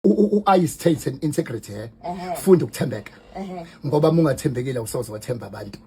U-I states and integrity, he, funda ukuthembeka, ngoba uma ungathembekile awusoze wathemba abantu.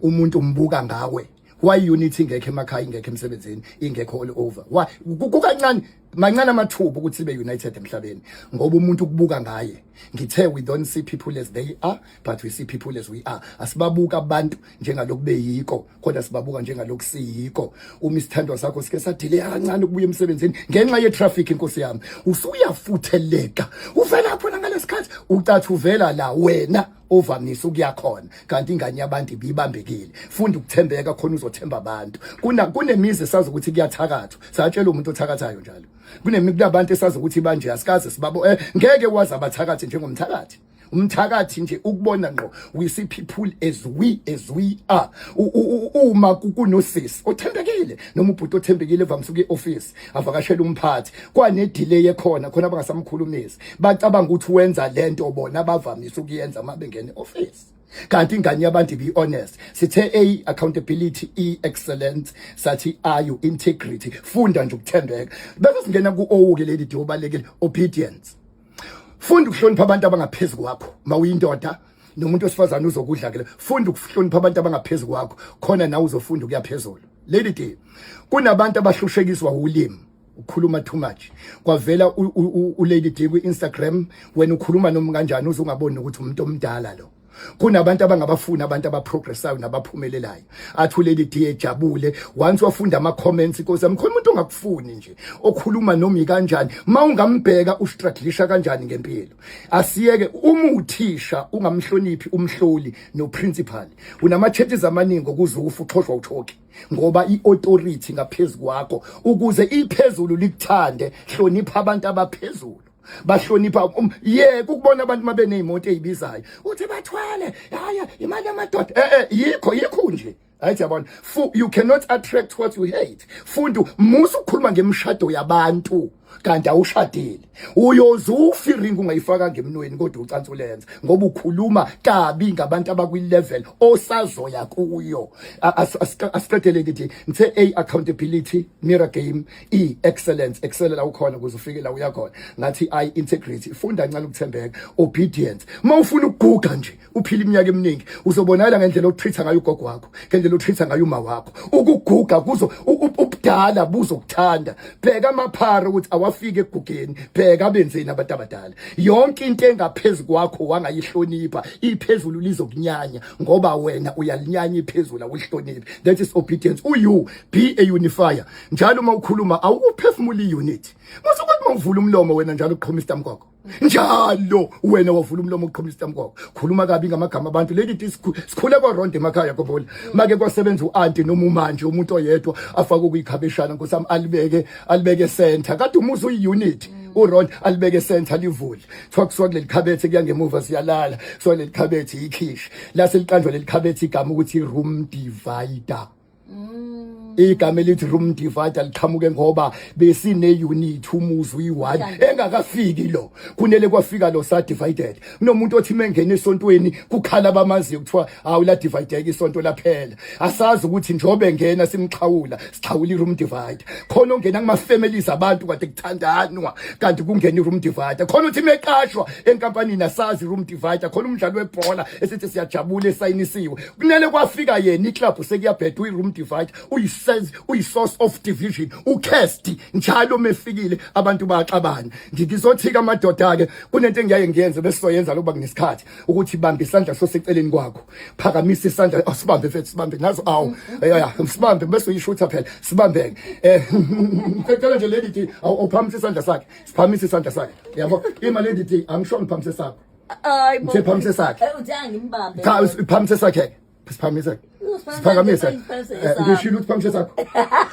Umuntu umbuka ngawe. Why unity ingekho emakhaya, ingekho emsebenzini, ingekho all over? Why kukancane, mancane amathuba ukuthi sibe united emhlabeni? Ngoba umuntu ukubuka ngaye. Ngithe we don't see people as they are, but we see people as we are. Asibabuka abantu njengalokhu beyiko, kodwa sibabuka njengalokhu siyiko. Uma isithandwa sakho sike sadile kancane ukubuya emsebenzini ngenxa ye-traffic, inkosi yami, usuyafutheleka, uvela khona ngalesikhathi, ucathi uvela la wena ovamise ukuya khona, kanti ingane yabantu ibibambekile. Funda ukuthembeka khona uzothemba abantu. Kuna kunemizi esazi ukuthi kuyathakathwa, satshela umuntu othakathayo njalo. Kunabantu esazi ukuthi banje asikaze sibabo, ngeke wazi abathakathi njengomthakathi. Umthakathi nje ukubona ngqo. We see people as we are. Uma kunosisi othembekile noma ubhuti othembekile, evamise ukuya e-office, avakashela umphathi, kwane delay ekhona khona, abangasamkhulumisi, bacabanga ukuthi wenza lento bona bavamise ukuyenza uma bengena e-office, kanti ingane yabantu be honest. Sithe A, accountability, E, excellence, sathi I, integrity. Funda nje ukuthembeka, bese singena ku O ke, leli D obalekile, obedience. Funda ukuhlonipha abantu abangaphezulu kwakho mawuyindoda nomuntu wesifazane uzokudla ke. Funda ukuhlonipha abantu abangaphezulu kwakho khona nawe uzofunda ukuya phezulu. Lady D, kunabantu abahlushekiswa ulimi, ukhuluma too much. Kwavela uLady D ku-Instagram, wena ukhuluma noma kanjani, uze ungaboni ukuthi umuntu omdala lo. Kunabantu abangabafuni abantu abaprogressayo nabaphumelelayo. Athi uLady D ejabule once wafunda ama comments, inkosi yami, khona umuntu ongakufuni nje, okhuluma noma ikanjani, mawungambheka ustrugglisha kanjani ngempilo. Asiyeke, uma uthisha ungamhloniphi umhloli no principal, unama-chances amaningi okuze ufe uxhoshwa uchoki, ngoba i-authority ngaphezulu kwakho. Ukuze iphezulu likuthande, hlonipha abantu abaphezulu. Bahlonipha yeka ukubona abantu mabeneyimoto ezibizayo uthi bathwele, haya, imali yamadoda. Yikho, yikho nje. Hayi, yabona, you cannot attract what you hate. Fundu musa ukukhuluma ngemishado yabantu kanti awushadile. Uyoze ufe iringi ungayifaka ngemnweni, kodwa ucansi ulenza, ngoba ukhuluma kabi ngabantu abakwi-level osazoya kuyo. Asiqedele ngithi ngithe A, accountability, mirror game, E, excellence, excel la ukhona ukuze ufike la uya khona. Ngathi I, integrity, funda kancane ukuthembeka, obedience. Mawufuna ukuguga nje, uphila iminyaka eminingi, uzobonakala ngendlela otreat ngayo ugogo wakho, ngendlela otreat ngayo uma wakho. Ukuguga kuzo ubudala buzokuthanda. Bheka amaphara ukuthi awafike ekugugeni, bheka abenzeni abantu abadala. Yonke into engaphezulu kwakho wangayihlonipha, iphezulu lizokunyanya, ngoba wena uyalinyanya iphezulu, awulihloniphi. That is obedience. Uyu be a unifier. Njalo uma ukhuluma awuphefumula i-unity. Mase kuthi mawuvula umlomo wena njalo uqhuma isitamkoko, njalo wena wavula umlomo uqhuma isitamkoko, khuluma kabi ngamagama abantu. Lady, sikhule kwaronde emakhaya, kobola make kwasebenza u-anti noma umanje umuntu oyedwa afake ukuyikhabeshana, nkosami, alibeke center, kade umuzi uyi-unit uRon alibeke center, livule, kuthiwa kusuka kuleli khabethe kuya ngemuva siyalala, kusuka kuleli khabethe ikhishi lase liqanjwa leli khabethe igama ukuthi i-room divider. Igama elithi room divider liqhamuke ngoba besine unit, umuzi uyi-one, engakafiki lo. Kunele kwafika lo, sa divided. Kunomuntu othi mengena esontweni kukhala abamaziyo, kuthiwa hawu, la divided isonto laphela. Asazi ukuthi njobe engena simxhawula, sixhawula i-room divider. Khona ongena kuma families abantu kade kuthandanwa, kanti kungena i-room divider. Khona uthi meqashwa enkampanini, asazi, i-room divider. Khona umdlalo webhola esithi siyajabula esayinisiwe, kunele kwafika yena iclub sekuyabheda, uyi-room divider, uyi-sense, uyi-source of division, ucast njalo mefikile abantu bayaxabana. Ngizothika amadoda-ke, kunento engiyaye ngiyenze, besizoyenza lokuba kunesikhathi, ukuthi bamba isandla soseceleni kwakho, phakamisa isandla. Oh, sibambe mfethu, sibambe nazo. Awu ya, sibambe bese uyishutha phela, sibambeke. Ngicela nje, Lady D, awuphakamisa isandla sakhe, siphakamisa isandla sakhe, yabo. Ima, Lady D, angisho ngiphamise sakho. Hayi bo. Ngithe phakamisa sakhe. Uthi angimbambe. Cha, uphamise sakhe, siphamise, siphakamise. Ngishilo ukuthi phakamise sakho.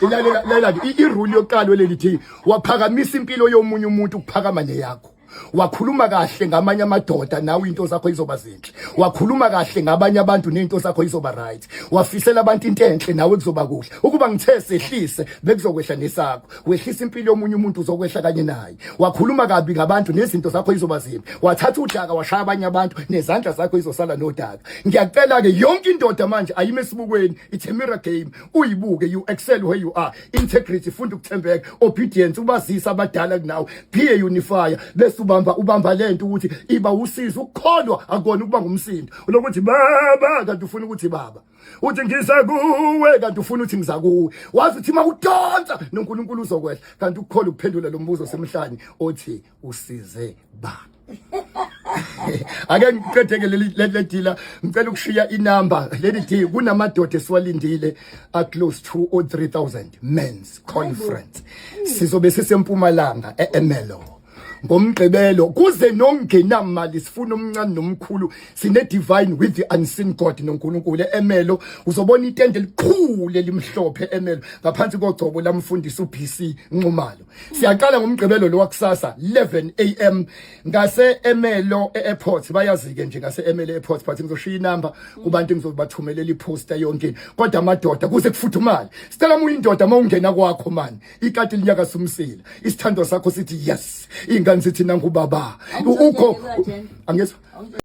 Ilalela, lalela ke, i-rule yokuqala weleli thi, waphakamisa impilo yomunye umuntu, ukuphakama neyakho. Wakhuluma kahle ngamanye amadoda, nawe into zakho izoba zinhle. Wakhuluma kahle ngabanye abantu, nento zakho izoba right. Wafisela abantu into enhle, nawe kuzoba kuhle. Ukuba ngithe sehlise, bekuzokwehla nesakho. Wehlisa impilo yomunye umuntu, uzokwehla kanye naye. Wakhuluma kabi ngabantu, nezinto zakho izoba zimbi. Wathatha udaka washaya abanye abantu, nezandla zakho izosala nodaka. Ngiyacela ke, yonke indoda manje ayime esibukweni. It's a mirror game, uyibuke. You excel where you are. Integrity, funda ukuthembeka, obedience, ubazisa abadala kunawe, be a unifier, bese bese ubamba ubamba lento ukuthi iba usizo. Ukukholwa akona ukuba ngumsindo, ulokuthi baba kanti ufuna ukuthi baba, uthi ngiza kuwe kanti ufuna ukuthi ngiza kuwe. Wazi uthi mawudonsa noNkulunkulu uzokwehla, kanti ukukholwa ukuphendula lo mbuzo semhlani othi usize ba. Ake ngiqedeke leli le dealer, ngicela ukushiya inamba leli D. Kunamadoda esiwalindile a close to or 3000 men's conference. Sizobe sisempumalanga eEmelo ngomgqibelo, kuze nongenamali, sifuna omncane nomkhulu. Sine divine with the unseen God noNkulunkulu eEmelo. Uzobona itende elikhulu elimhlophe eMelo, ngaphansi kogcobo lamfundisi uBC Nxumalo. Siyaqala ngomgqibelo lo wakusasa 11 am ngase Emelo eairport. Bayazike nje ngase Emelo airport, but ngizoshiya inamba kubantu, ngizobathumelela iposter yonke. Kodwa amadoda, kuze kufuthumale, sicela uma uyindoda, mawungena kwakho man, ikati linyaka sumsila, isithando sakho sithi yes, ingane sithi nangu baba ukho. Angizwa.